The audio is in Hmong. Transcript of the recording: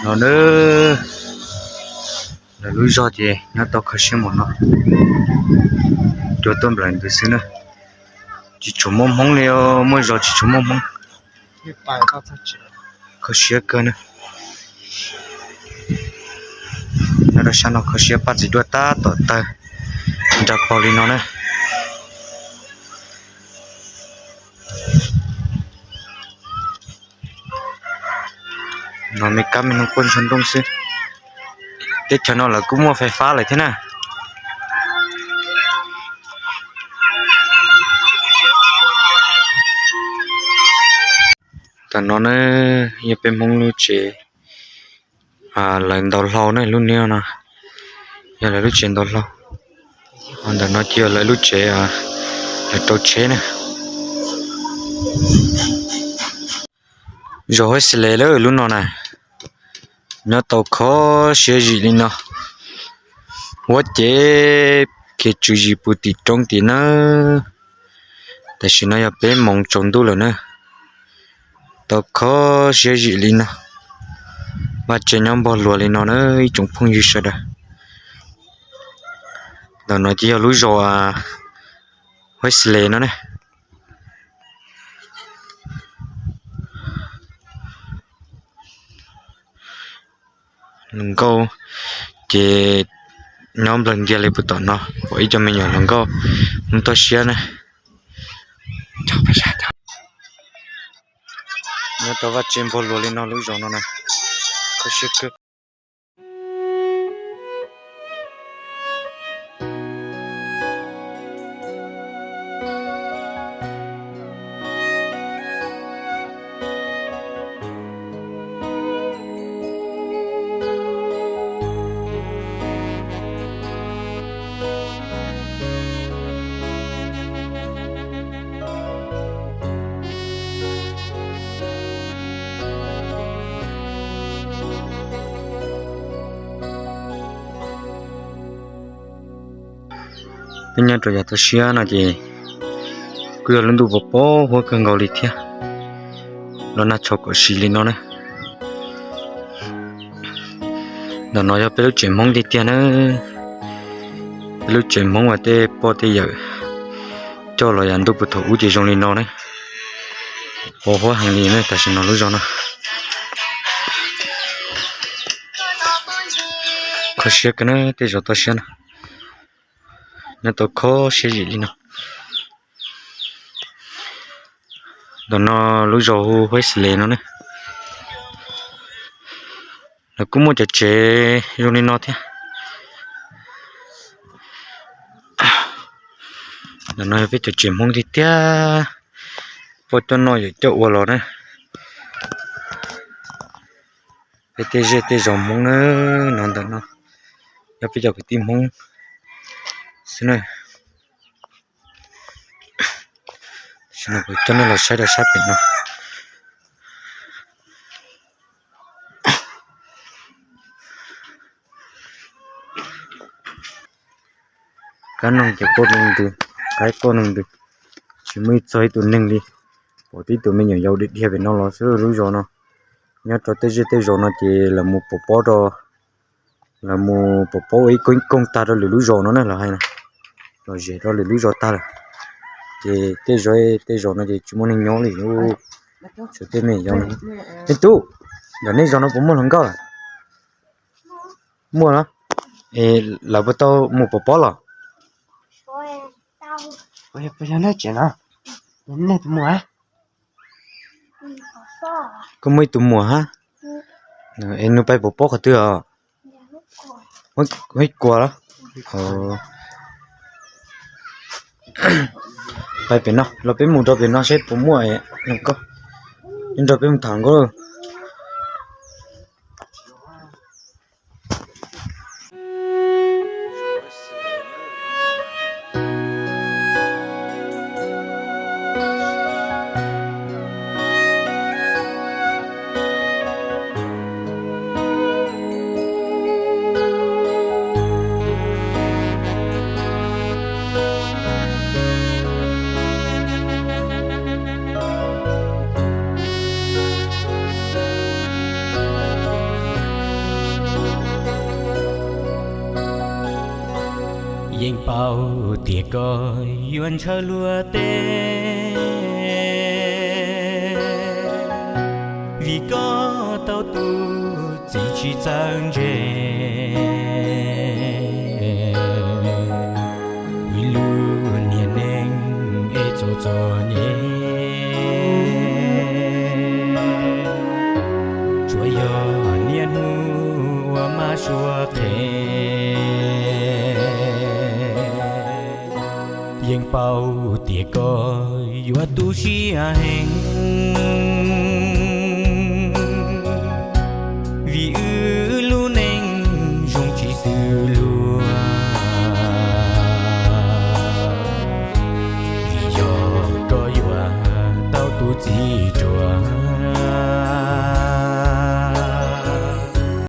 No na, lawv lub zog ces nyob tau kho siab mus no, cua tuaj nplawm ntws xwb na. Tsis tshua muaj Hmoob li os, muaj zog tsis tshua muaj Hmoob. Kho siab kawg na. Nyob rau sab no kho siab, paj txiv duaj tab tom tawg nra paug li no na. No me kab me noog quaj ntsuag nrooj xwb. Teb chaws no lawv kuj muaj fais fab lawm thiab na. Tam no na, yog peb Hmoob lub tsev, lawv ntaus hlau na, lub niag no yog lawv lub tsev ntaus hlau. Ho ntawm no ces yog lawv lub tsev, lawv rau tsheb na. Zos Huab Xis Les lawm lub no na, nyob tau kho siab zim li no. Huab cev kiag tswv zis puv tim roob tim nawb. Tam sim no yog peb moos tsaus ntuj lawm na. Tau kho siab zim li no. Vaj tsev nyob npog luag li no na ib tsoom phooj ywg sawv daws. Ntawm no ces yog lub zos Huab Xis Les no ne. Hluas nkauj ces nyob nplawg ntiag li puag tom no, pom ib co me nyuam hluas nkauj hnub toj siab na. Nyob rau vaj tsev npog luag li no lub zos no na, kho siab kawg. Peb nyob rau yav toj siab no ces kuj yog lub ntuj pos pob huab kawg nkaus li thiab, los nag tshov kom sis li no na. Ntawm no yog peb lub tsev Hmoob tiag tiag na. Peb lub tsev Hmoob uas tej poj tej yawm coj los yav ntuj puag thaum ub ces zoo li no ne. Pos huab heev li ne tam sim no lub zos no. Kho siab kawg na tej zos toj siab no. Nyob tau kho siab zim li no. Ntawm no lub zos hu Huab Xis Les no ne. Lawv kuj muaj cov tsev zoo li no thiab. Ntawm no yog peb cov tsev Hmoob tiag tiag, poj coj noj yawm coj ua los na. Peb tej zej tej zos Hmoob na, no ntawm no yog peb cov kwv tij Hmoob xwb na. Kuv coj nej los saib rau sab pem no. Kab noog ces quaj ntws, qaib quaj ntws, tsis muaj ib txog ib tug neeg li. Pom tib tug me nyuam yaus dhia dhia pem no los xwb lub zos no. Nyob rau tej zej tej zos no ces lawv mus pov pob rau, lawv mus pov pob ua ib koog koog tag rau lwm lub zos no na lawv hais na, los zem rau lwm lub zos tag lawm. Ces tej zos tej zos no ces tsis muaj neeg nyob li. Tshuav tej me nyuam yaus no. Me tub, ntawm nej zos no puas muaj hluas nkauj lawm? Muaj los? Es lawv puas tau mus pov pob los? Puas yog nej tsev no? Nej tus muam? Koj muaj ib tug muam hab. Es nws pais pov pob qhov twg os? Ib kuas los? Pais pem no los, peb mus rau pem no saib puas muaj. Nrog peb mus tham nkauj. Yeej paub tias koj yuav ntshaw luag teb, vim koj tau tus txiv tsis txawj ntse. Wb lub niag neej es txom txom nyem, tsuas yog niaj hnub ua mab sua qhev. Yeej paub tias koj yuav tu siab heev,